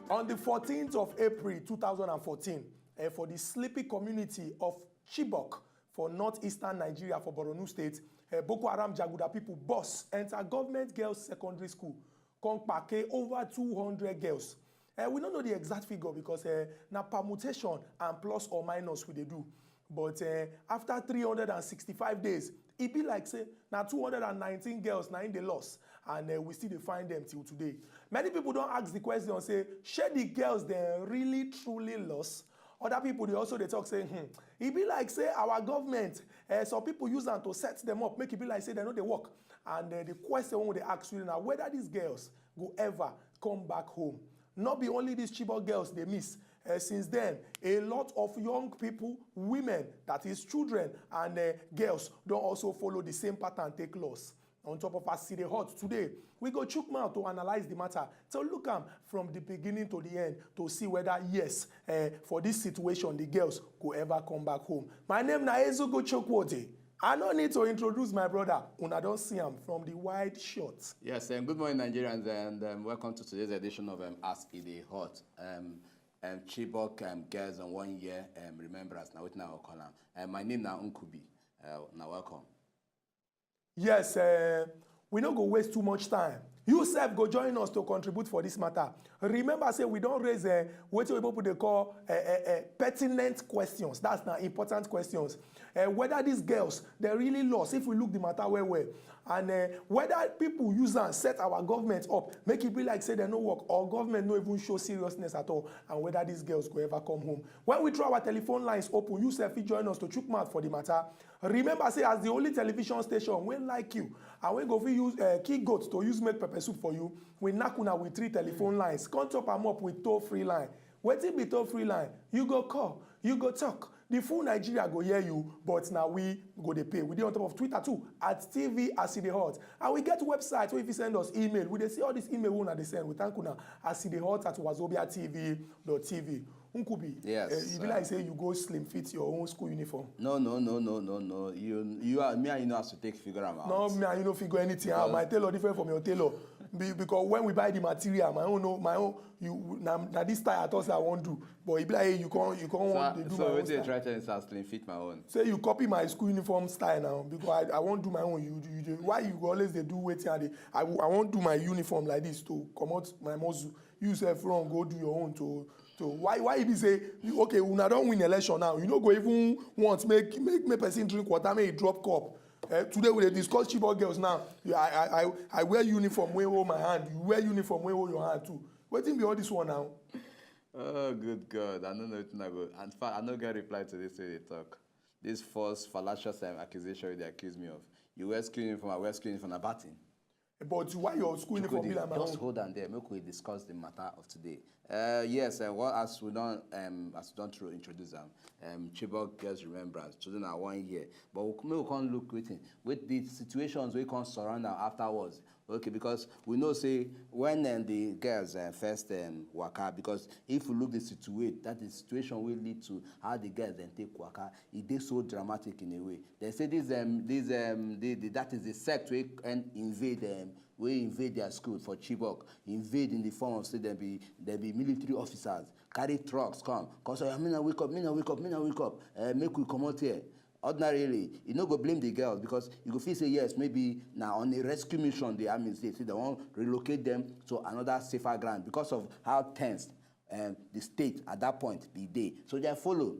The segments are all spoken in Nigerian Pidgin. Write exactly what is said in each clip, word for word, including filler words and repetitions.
On the fourteenth of April two thousand and fourteen, eh, for the sleepy community of Chibok for northeastern Nigeria, for Borno State, eh, Boko Haram Jaguda people bus enter government girls secondary school, come kpake over two hundred girls. Eh, we no know the exact figure because, eh, na permutation and plus or minus we dey do. But, eh, after three hundred and sixty-five days, e be like say na two hundred and nineteen girls na im dey lost, and, eh, we still dey find them till today. Many people don ask the question say, shey the girls dem really truly lost? Other people dey also dey talk say, hmm, e be like say our government, eh, some people use am to set them up, make e be like say dem no dey work. And, eh, the question wey we dey ask you na whether these girls go ever come back home. No be only these Chibok girls dey miss. Eh, since then, a lot of young people, women, that is children and, eh, girls, don also follow the same pattern take loss. On top of As E Dey Hot today, we go chook mouth to analyse the matter, to look am from the beginning to the end, to see whether, yes, eh, for this situation, the girls go ever come back home. My name na Ezugo Chukwudi. I no need to introduce my brother. Una don see am from the wide shot. Yes, and good morning, Nigerians, and, um, welcome to today's edition of, um, As E Dey Hot. Um, um, Chibok, um, girls on one year, um, remembrance. Now, wetin I go call am? Um, my name na Nkubi. Uh, na welcome. Yes, eh, we no go waste too much time. You sef go join us to contribute for this matter. Remember say we don raise, eh, wetin oyibo people dey call, eh, eh, eh, pertinent questions. That's na important questions. Eh, whether these girls, they really lost, if we look the matter well well. And, eh, whether people use am set our government up, make e be like say dem no work, or government no even show seriousness at all, and whether these girls go ever come home. When we throw our telephone lines open, you sef fit join us to chook mouth for the matter. Remember say as the only television station wey like you and wey go fit use, eh, kill goat to use make pepper soup for you, we knack una with three telephone lines, come top am up with toll free line. Wetin be toll free line? You go call, you go talk, the full Nigeria go hear you, but na we go dey pay. We dey on top of Twitter too, at T V As E Dey Hot. And we get website wey you fit send us email. We dey see all this email wey una dey send. We thank una, as e dey hot at wazobia T V dot T V. Nkubi, yes, eh, e be like say you go slim fit your own school uniform. No, no, no, no, no, no. You, you are, me and you know as to take figure am out. No, me and you no figure anything out. Because my tailor different from your tailor. Be-, because when we buy the material, my own, no, my own, you, na, na this style I thought say I wan do. But e be like, hey, you can't, you can't want to do my own style. So wetin you try tell me say I slim fit my own? Say you copy my school uniform style now, because I, I wan do my own. You, you, you, why you go always dey do wetin I dey? I, I wan do my uniform like this to comot my muscle. You sef run go do your own to, to why, why e be say you, okay, una don win election now, you no go even want make, make, make person drink water, make e drop cup. Eh, today we dey discuss Chibok girls now. You, I, I, I, I wear uniform wey hold my hand. You wear uniform wey hold your hand too. Wetin be all this one now? Oh, good God. I no know wetin I go. In fact, I no get reply to this wey dey talk. This false, fallacious, um, accusation wey dey accuse me of. You wear school uniform, I wear school uniform, na bad thing. But why your school uniform be like my own? Just hold on there. Make we discuss the matter of today. Uh, yes, uh, well, as we don, um, as we don tro-, introduce am, um, Chibok Girls Remembrance, today na one year. But we, make we come look wetin, with the situations wey come surround am afterwards. Okay, because we know say when, um, the girls, um, first, um, waka, because if you look the situate, that is situation wey lead to how the girls dem take waka, e dey so dramatic in a way. They say this, um, this, um, the, the, that is the sect wey en-, invade, um, wey invade their school for Chibok, invade in the form of say dem be, dem be military officers, carry trucks come, come say, "Oya, make una wake up, make una wake up, make una wake up, eh, make we comot here." Ordinarily, you no go blame the girls because you go feel say yes, maybe na on a rescue mission the army say, say they wan relocate them to another safer ground because of how tense, um, the state at that point be dey. So they follow.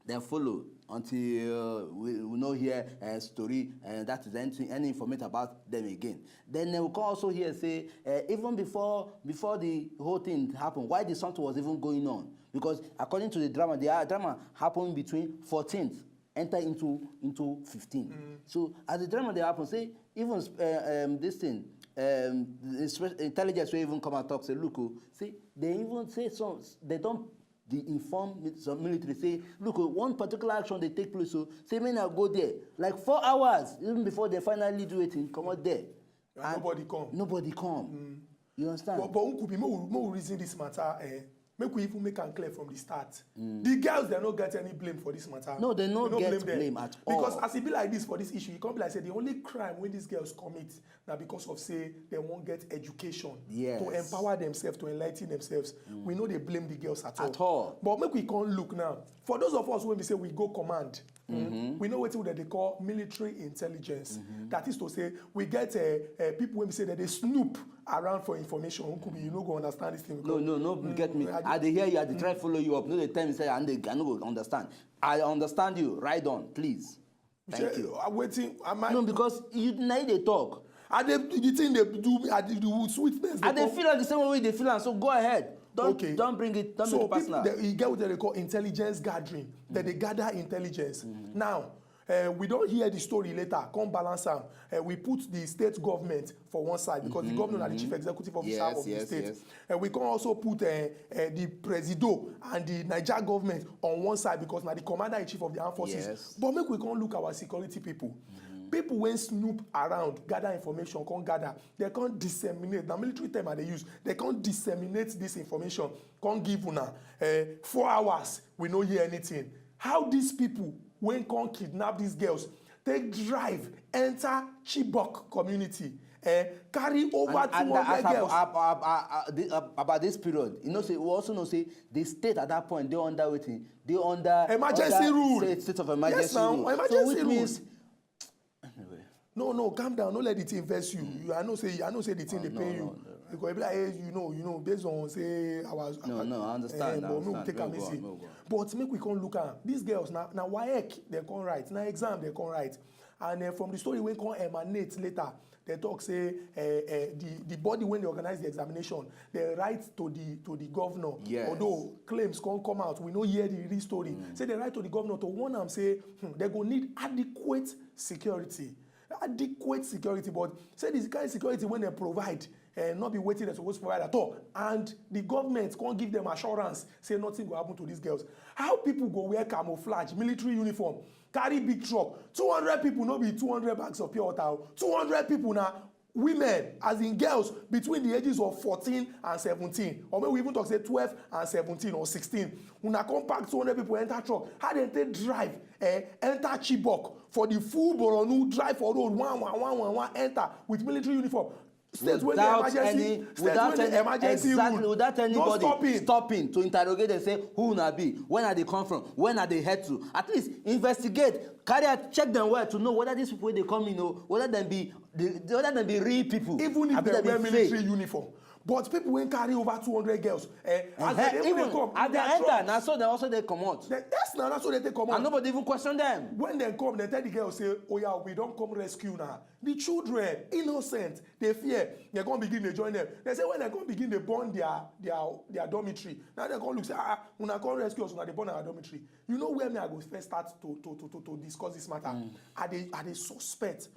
Dem follow until, uh, we, we no hear, uh, story, uh, that is anything, any information about them again. Then, uh, we come also hear say, uh, even before, before the whole thing happen, why the something was even going on? Because according to the drama, the, uh, drama happened between fourteenth enter into, into fifteen. So as the drama dey happen, say even, uh, um, this thing, um, the spe-, intelligence wey even come and talk say, look, oh, see, they even say some, they don dey inform mi-, some military say, look, oh, one particular action dey take place, so say make una go there. Like four hours even before they finally do wetin, comot there. And nobody come. Nobody come. You understand? But but Nkubi, make we make we reason this matter. Eh? Make we even make am clear from the start. The girls, they no get any blame for this matter. No, they no We get blame them. Blame at Because all. As e be like this for this issue, e come be like say the only crime wey these girls commit na because of say they wan get education Yes. to empower themselves, to enlighten themselves. We no dey blame the girls at all. At all. But make we come look now. For those of us wey be say we go command, mm, we know wetin dem dey call military intelligence. That is to say, we get uh, uh, people wey be say dem dey snoop around for information. Nkubi, you no go understand this thing. No, no, no, get me. I dey hear you, I dey try follow you up. No, dey tell me say I no dey, I no go understand. I understand you. Ride on, please. Thank you. Wetin am I? No, because you na you dey talk. I dey the thing dey do me. I dey do sweetness. I dey feel am the same way you dey feel am. So go ahead. Don't Okay. Don't bring it. Don't So make it personal. People, they, you get what they call intelligence gathering. That they gather intelligence. Now, uh, we don't hear the story later. Come balance am. Uh, we put the state government for one side because the governor na the chief executive officer Yes, of the yes, state. Yes. Uh, we can also put uh, uh, the presido and the Niger government on one side because na the commander in chief of the armed forces. Yes. But make we come look our security people. People when snoop around, gather information, come gather. They can't disseminate. The military term they use. They can't disseminate this information. Can't give una uh, four hours. We no hear anything. How these people when come kidnap these girls, take drive enter Chibok community, eh, carry over And, and two hundred as ab- girls. ab- ab- ab- uh, the- ab- about this period, you know, say we also know say the state at that point they under waiting, they under Emergency under rule. State, state of emergency Yes, now, rule. emergency So which rule. Means, anyway. No, no, calm down. No let the thing vex you. you I know say I know say the thing they no, pay no, you. no, Because be like, hey, you know, you know, based on say our No, no, I understand, eh, I but make we understand. take am Make we easy. go on, make we go on. But make we come look am. These girls now now waec they come write, now exam they come write, and uh, from the story we come emanate later. They talk say uh, uh, the the body when they organize the examination, they write to the to the governor. Yes. Although claims can't come out, we no hear the real story. Say they write to the governor to warn am say hmm, they go need adequate security. Adequate security, but say the kind of security when they provide, uh, not be waiting they supposed to provide at all. And the government can't give them assurance, say nothing will happen to these girls. How people go wear camouflage, military uniform, carry big truck, two hundred people, no be two hundred bags of pure water, oh. Two hundred people now, women, as in girls between the ages of fourteen and seventeen, or maybe we even talk say twelve and seventeen or sixteen. Una come pack two hundred people enter truck. How they take drive, eh, enter Chibok for the full Boronu, drive for road, one, one, one, one, one, enter with military uniform. State wey dey Without emergency, any, state without wey dey any, emergency exactly, rule. Without anybody No stopping. Stopping to interrogate and say who una be, when are they come from, when are they head to. At least investigate, carry out, check them well to know whether these people wey dey come in, oh, whether them be the, whether them be real people. Even if Abi they them be wear fake. Military uniform. But people wey carry over two hundred girls, eh, as Eh, they even even dey come, as they their enter, trucks. Na so they also dey comot. They, that's na that's so they take comot. And nobody even question them. When they come, they tell the girl say, "Oh yeah, we don't come rescue now." The children, innocent, they fear. They come begin to join them. They say when they come begin to burn their their their dormitory. Now they come look say, "Ah, ah, una come rescue us, una dey burn our dormitory." You know where me I go first start to to to to, to discuss this matter. I dey I dey suspect.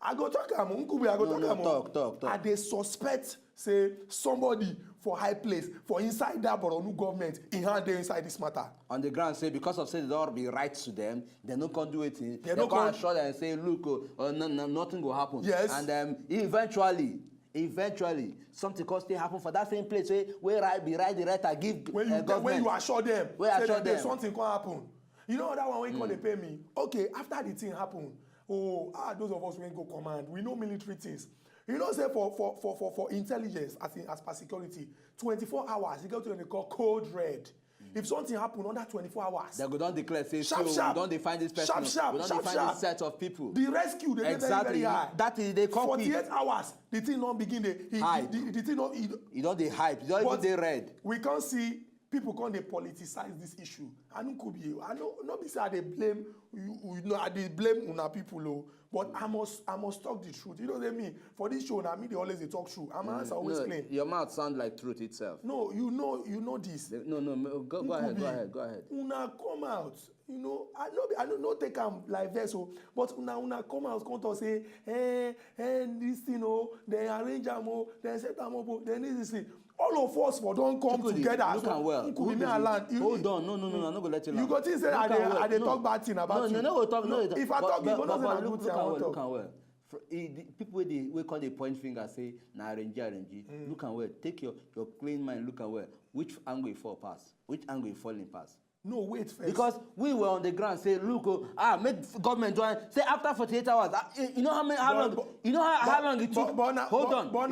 I go talk am, Nkubi, I go No, talk no, am. talk, talk, talk. I dey suspect say somebody for high place for inside that Boronu government, in hand dey inside this matter. On the ground say because of say they don't be right to them, they no come do anything. They, no come come- assure them say, look, oh, oh, no, no, nothing go happen. Yes. And um, eventually, eventually, something come still happen for that same place where where I be right the right I give When you uh, tell- when government. You assure them, Where say assure that day them. Something come happen. You know that one when come dey pay me. Okay, after the thing happen, oh ah, those of us wey go command, we know military things. You know say for for for for, for intelligence as in as per security, twenty-four hours you get what they call code red. If something happen under twenty-four hours, They go don declare say Sharp, so sharp. We don dey find this person. Sharp, sharp, We don sharp, dey find sharp. This set of people. The rescue dey dey Exactly. Very very high. That is dey come quick. Forty-eight hours, the thing don begin dey. He, Hype. the, the, the thing don. He, E don dey hype. E don even but dey red. We come see people come dey politicize this issue. I no could be. I no no be say I dey blame you. You know I dey blame una people o. But I must I must talk the truth. You know what I mean? For this show, na me dey always dey talk true. And my answer always No, clean. Your mouth sound like truth itself. No, you know you know this. No, no, no, go, go ahead, go ahead, go ahead. Una come out. You know, I no be I no no take am like vex o, but una una come out come talk say, eh, eh, this thing o, dem arrange am o, dem set am up o, dem this this thing. All of us for don come Chukwudi, together. Look am well. Nkubi me and land. You- Hold on, no, no, no, no, I no go let you. You land. Go think say I Look dey am well. I dey No. talk bad thing about No, you. No, no, go talk. No, If I but- talk, but- you go know but- say na but good look- thing I Look am wan well. Look talk. Am well. Pr- e- the people wey dey wey come dey point finger say na arrange arrange. Look am well, take your your clean mind, look am well. Which angle e fall pass? Which angle e fall in pass? No, wait first. Because we were on the ground say, look, oh, ah, make government join. Say after forty-eight hours, ah, you know how many, how long, you know how, how long it took. Hold on, but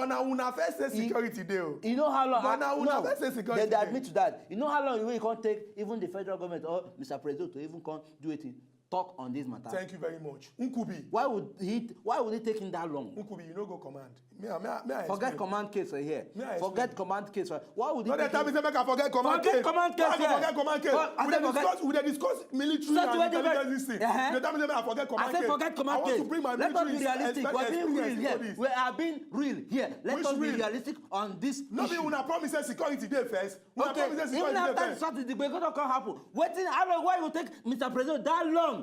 now una first say security dey o. You know how long? But now una first say security dey. They admit to that. You know how long e can take even the federal government or Mister President to even come do it? Talk on this matter. Thank you very much. Nkubi. Why would he why would it take him that long? Nkubi, you no go command. Me, I- me, I- me, I Forget explain. Command case right here. Me, I Forget explain. Command case right. Why would he No, they take tell me him say make I forget command Forget case. Command case. Why I go here. Forget command case? But I We dey said forget- discuss, we dey discuss military Such and way they intelligence this thing. Uh-huh. They tell me say make I forget command I said case. Forget command I want case. To bring my Let us military be realistic. We're being real here. We are being real here. Let Which us be real? Realistic on this No be issue. Una promise say security dey first. Una Okay, promise say even security after dey the first. Saturday, the gbege don come happen. Wetin, how long, why you take Mister President that long?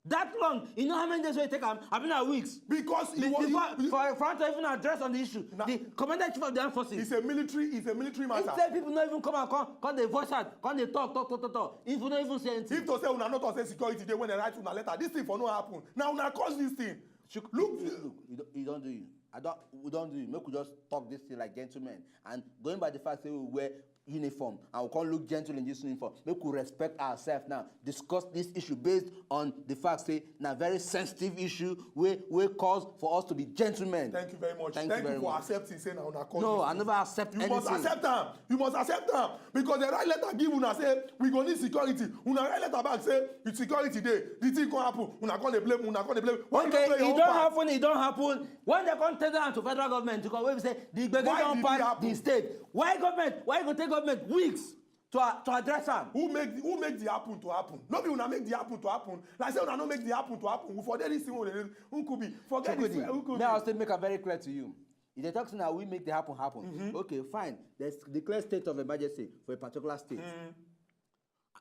That long? You know how many days wey e take am? Abi na weeks? Because you, you, you, for, for, for us to even address on the issue, na- the commander in chief of the armed forces. It's a military, it's a military matter. He say people no even come and come, come dey voice out, come dey talk, talk, talk, talk, talk. If you no even say anything. If to say una no talk say security dey when they write una letter, this thing for no happen. Now una cause this thing. Look, look, look, you don, you don do you. I don, we don do you. Make we just talk this thing like gentlemen. And going by the fact say we wear uniform and we come look gentle in this uniform, make we respect ourselves now, discuss this issue based on the fact say na very sensitive issue wey wey cause for us to be gentlemen. Thank you very much. Thank you very much. Accepting say na una cause. No, I never accept anything. You must accept am. You must accept am because the right letter give una say we go need security. Una write letter back say the security dey, the thing come happen. Una come dey blame, una come dey blame. Why you no play your own part? Okay, e don happen, e don happen. When they come tender am to federal government, because wey be say the gbege don pass the state. Why government? Why e go take government weeks to a- to address am? Who make the, who make the happen to happen? No be una make the happen to happen. Like say una no make the happen to happen. We for dey this thing wey dey Nkubi. Forget this Chukwudi, Nkubi. May I also make am very clear to you. If they talk say na we make the happen happen. Okay, fine. Let's declare state of emergency for a particular state.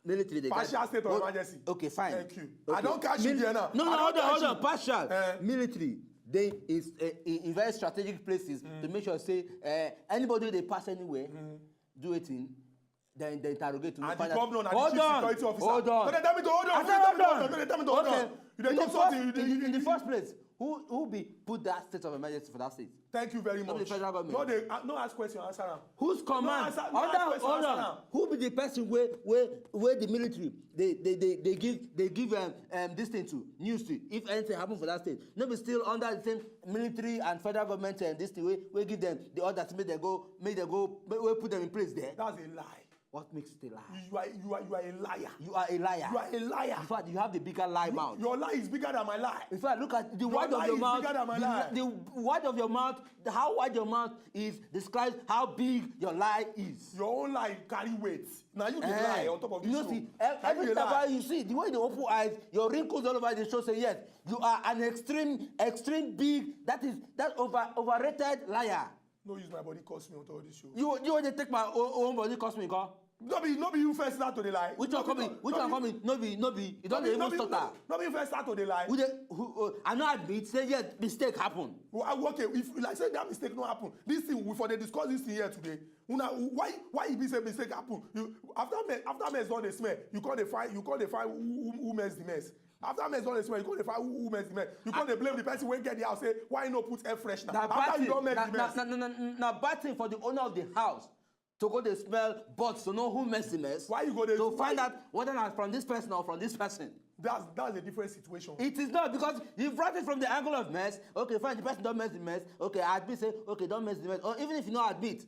Military dey guide. Partial state of emergency. Okay, fine. Thank you. I don catch you there now. No, no, hold on, hold on. Partial. Military dey is uh, in in very strategic places to make sure say uh, anybody wey dey pass anywhere do wetin, then they interrogate to find out. And the governor na the chief security officer. Hold on, hold on. No dey tell me to hold on. I said hold on. No dey tell me to hold on. You dey talk something. In the first place, who who be put that state of emergency for that state? Thank you very much. No be federal government. No dey uh, no ask question, answer am. Whose command? No answer, no ask question, answer am. Who be the person wey wey wey the military dey dey dey dey give dey give um, um, this thing to news to if anything happen for that state? No be still under the same military and federal government um, this thing wey wey give them the order to make them go make them go make, wey put them in place there. That's a lie. What makes it a lie? You are you are you are a liar. You are a liar. You are a liar. In fact, you have the bigger lie mouth. Your lie is bigger than my lie. In fact, look at the wide of your mouth. Your lie is bigger than my lie. The, the wide of your mouth, how wide your mouth is describes how big your lie is. Your own lie carry weight. Now you dey lie on top of this show. You know, see, every time you see the way you open eyes, your wrinkles all over the show say yes, you are an extreme, extreme big. That is that over overrated liar. No use my body curse me on top of this show. You you dey take my own, own body curse me, go. No be no be you first start to dey lie. Which one come in? Which one come in? No be no be. You don dey even stutter. No be you first start to dey lie. Who dey who? Uh, I no admit say yes mistake happen. Well, I- okay, if like say that mistake no happen, this thing we for dey discuss this thing here today. Una why why e be say mistake happen? You after me after me don dey smell, you come dey find you come dey find who who who mess the mess. After mess don dey smell, you come dey find who who mess the mess. You come dey blame the person wey get the house say why you no put air freshener. Na bad After you thing. Don mess Na the mess. Na na na na na bad thing for the owner of the house to go dey smell but to know who mess the mess. Why you go dey To find out whether na from this person or from this person. That's that's a different situation. It is not because you brought it from the angle of mess. Okay, fine, the person don mess the mess. Okay, I admit say okay don mess the mess. Or even if you no admit,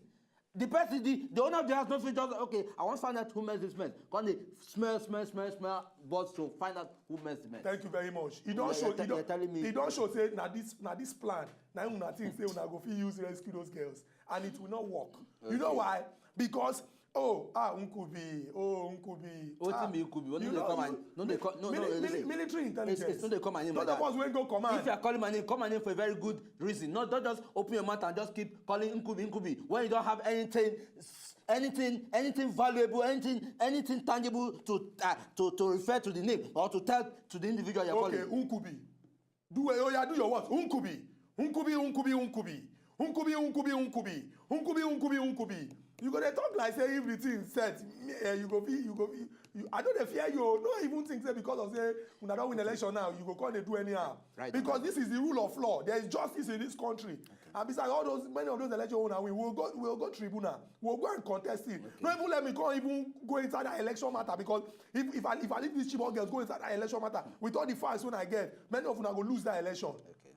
the person the, the owner of the house no fit just okay. I wan find out who mess this mess. Come dey smell smell smell smell but to find out who mess the mess. Thank you very much. E don show e don e don show say na this na this plan na im una think say una go fit use rescue those girls and it will not work. You know why? Because oh ah nkubi oh nkubi. Wetin be nkubi? No dey come and no dey come no no military intelligence. It's no dey come and name like that. Those of us wey go command. If you are calling my name, call my name for a very good reason. No, don't just open your mouth and just keep calling nkubi nkubi when you don't have anything anything anything valuable anything anything tangible to uh, to to refer to the name or to tell to the individual you're okay, calling. Nkubi. Do well, oh yeah, do your work. Nkubi. Nkubi, nkubi, nkubi. Nkubi, nkubi, nkubi. Nkubi, nkubi, nkubi. You go dey talk like say if the thing set, me, eh, you go fit, you go fit, you, I no dey fear you o. No even think say because of say una don win election now, you go come dey do anyhow. Right. Because this is the rule of law. There is justice in this country. And besides all those, many of those elections una win, we will go, we will go tribunal. We will go and contest it. No even let me come even go inside that election matter, because if, if I, if I leave these Chibok girls go inside that election matter, with all the fights wey I get, many of una go lose that election.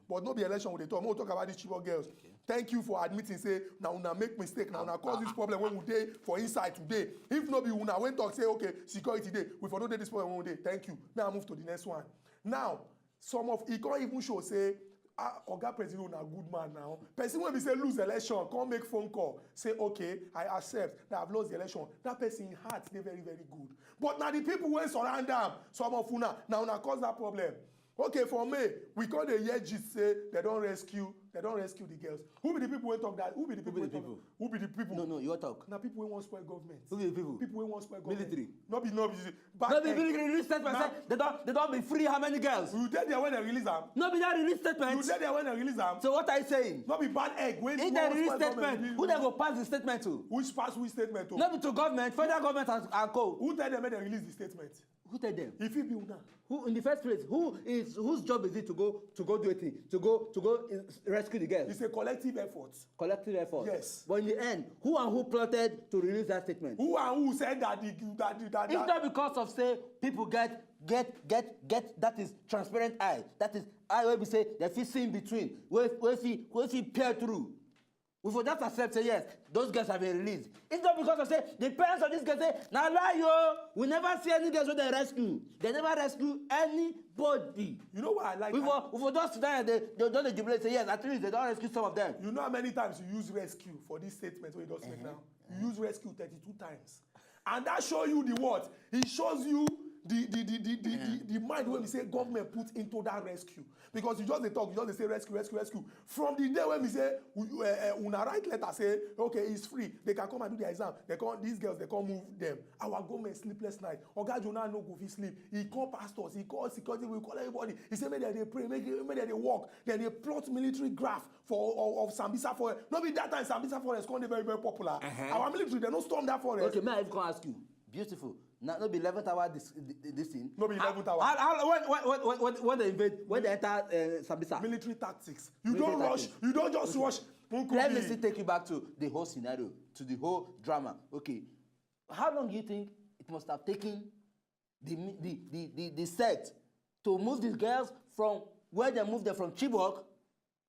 But no be election we dey talk. Make we talk about these Chibok girls. Thank you for admitting say na una make mistake, na una cause this problem wey we dey for inside today. If no be una wey talk say, okay, security dey, we for no dey this problem wey we dey. Thank you. May I move to the next one. Now, some of e come even show say, ah, Oga President na good man now. Person wey be say lose election come make phone call, say, okay, I accept that I've lost the election. That person heart dey very, very good. But na the people wey surround am, some of una, na una cause that problem. Okay, for me, we come dey hear gist say they don rescue, they don rescue the girls. Who be the people wey talk that? Who be the people be wey the talk? People? Who be the people? No, no, you talk. Na people wey wan spoil government. Who be the people? People wey wan spoil government. Military. No be, no be. Bad No be egg. military release statement Na- say they don they don be free how many girls? You dey there when they release am. No be that release You statement. Dey there when they release am. So what are you saying? No be bad egg. When If you they wan release spoil statement, government, who they go pass the statement to? Which pass which statement o? No be to government, federal government and, and co. Who tell them make they release the statement? Who tell them? If it be una. Who in the first place? Who is whose job is it to go to go do a thing to go to go uh, rescue the girls? It's a collective effort. Collective effort. Yes. But in the end, who and who plotted to release that statement? Who and who said that the that the, that, If that not because of say people get get get get that is transparent eye, that is eye wey be say they fit see in between, wey wey fit wey fit peer through. We for just accept say yes, those girls have been released. If not because of say the parents of this girl say na lie o, we never see any girls wey dem rescue. They never rescue anybody. You know why I like We that? for we for just sit down and dey dey don dey jubilate say yes, at least they don rescue some of them. You know how many times you use rescue for this statement wey you just make now? You use rescue thirty-two times. And that show you the what? It shows you the the the the, the, the, the mind wey be say government put into that rescue. Because you just dey talk, you just dey say rescue, rescue, rescue. From the day wey be say we, uh, uh, una write letter say okay, it's free, they can come and do their exam. They come, these girls, they come move them. Our government sleepless night. Oga Jonah no go fit sleep. He call pastors, he call security, we call everybody. He say make dem dey pray, make make dem dey work. Then they plot military graph for of, of Sambisa forest. No be that time Sambisa forest come dey very, very popular. Our military, they no storm that forest. Okay, may I even come ask you? Beautiful. Now, no be eleventh hour this this thing. No be eleventh hour. How, how, when, when, when, when, when they invade, when they enter uh, Sambisa. Military tactics. You Military don't rush. Tactics. You don't just rush. Let me still take you back to the whole scenario, to the whole drama. Okay, how long do you think it must have taken the mi- the the the, the set to move these girls from where they moved them from Chibok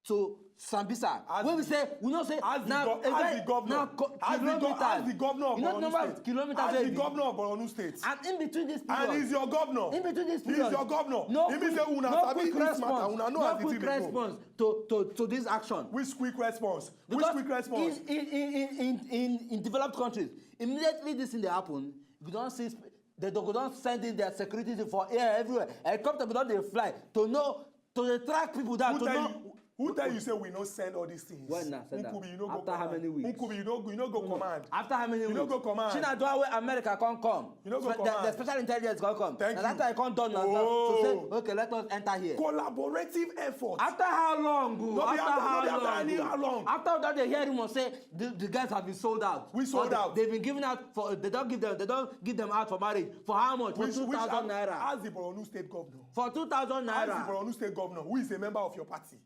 to Sambisa? Ask When we the- say we know say Ask the, now gov- ask the governor. now co- Ask the, go- kilometers. ask the governor of You know Borno number of State. Kilometers Ask wey the be. Governor of Borno State. And in between this And period, he's your governor. in between this He's period, your governor. No He means quick, say una no sabi quick this matter, response. una know No as the quick thing dey go. Response to to to this action. Which quick response? Which Because quick response? In, in, in, in, in, in developed countries, immediately this thing dey happen, you don see sp- they don go don send in their security team for air everywhere. Helicopter go don dey fly to know to dey track people down Who to tell know. you? Who tell you say we no send all these things? When na send am? Nkubi, you no go After how command. Many weeks? Nkubi, you no go, you no go command. After how many You weeks? no go command. China do away America come come. You no go Spe- the, command. The special intelligence come come. Thank Na that you. Time come done now. Oh. So say okay, let us enter here. Collaborative effort. After how long? Oh? No be After after- how no be after long? any Oh? How long? After that, they hear rumor say the, the girls have been sold out. We sold Or they- out. They've been given out for. They don't give them. They don't give them out for marriage. For how much? Which, For two which, thousand ask, naira. Ask the Borno State governor. For two thousand Ask the naira. Borno State governor, who is a member of your party.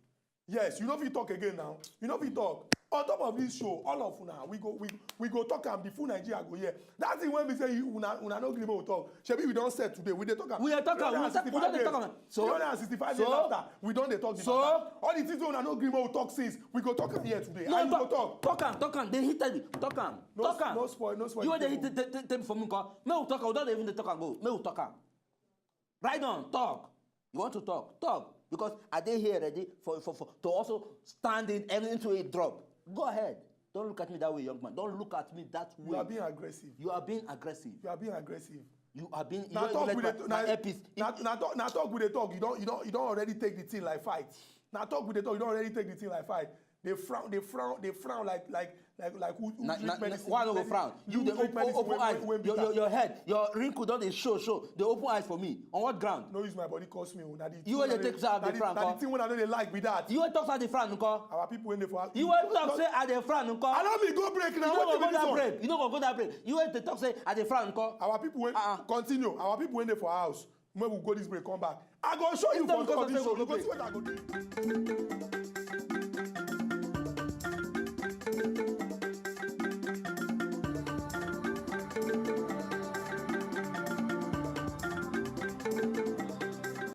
Yes, you no fit talk again now. You no fit talk. On top of this show, all of una, we go, we, we go talk am. The full Nigeria go hear. That thing wey be say you, una, una no gree make we talk. Shebi we don set today. We dey talk am. We dey talk am. We dey talk- we don dey talk am. So- Three hundred and sixty-five days so- after, we don dey talk the so- matter. All the things wey una no gree make we talk since, we go talk am here today. No, And you go talk, talk. Talk am, talk am. They hit me. Talk am. No, Talk am. No spoil, no spoil. You wey the dey people. Hit the, the, the, the for me, come. Make we talk am. We don even dey talk am. Go. Make we talk am. Right on. Talk. You want to talk? Talk. Because I dey here ready for, for, for to also stand in and into a drop. Go ahead. Don't look at me that way, young man. Don't look at me that way. You are being aggressive. You are being aggressive. You are being aggressive. You are being. You Na don't talk even we let dey my, na, my earpiece. na, na talk na talk we dey talk. You don you don you don already take the thing like fight. Na talk we dey talk. You don already take the thing like fight. They frown, they frown, they frown like like Like, like who, who Na, drink na, na, medicine? Why I no Who go take- frown? You who dey drink open, medicine open when- eyes. when Your, your, bitter? Your head, your wrinkle don dey show, show. Dey open eyes for me. On what ground? No use my body curse me o. Na the You wey dey take Xanadepran na the, na the nko? thing wey I no dey like be that. You wey talk say I dey frown nko? Our people wey dey for house. You wey talk say I dey frown nko? Allow me go break You now. no go Wetin be go this that one? Break. You no go go that break. You wey dey talk say I dey frown nko? Our people wey Uh-uh. continue. Our people wey dey for house. Make we go this break, come back. I go show you Tell for me, tell me, this tell show. me, You go go see what I go do.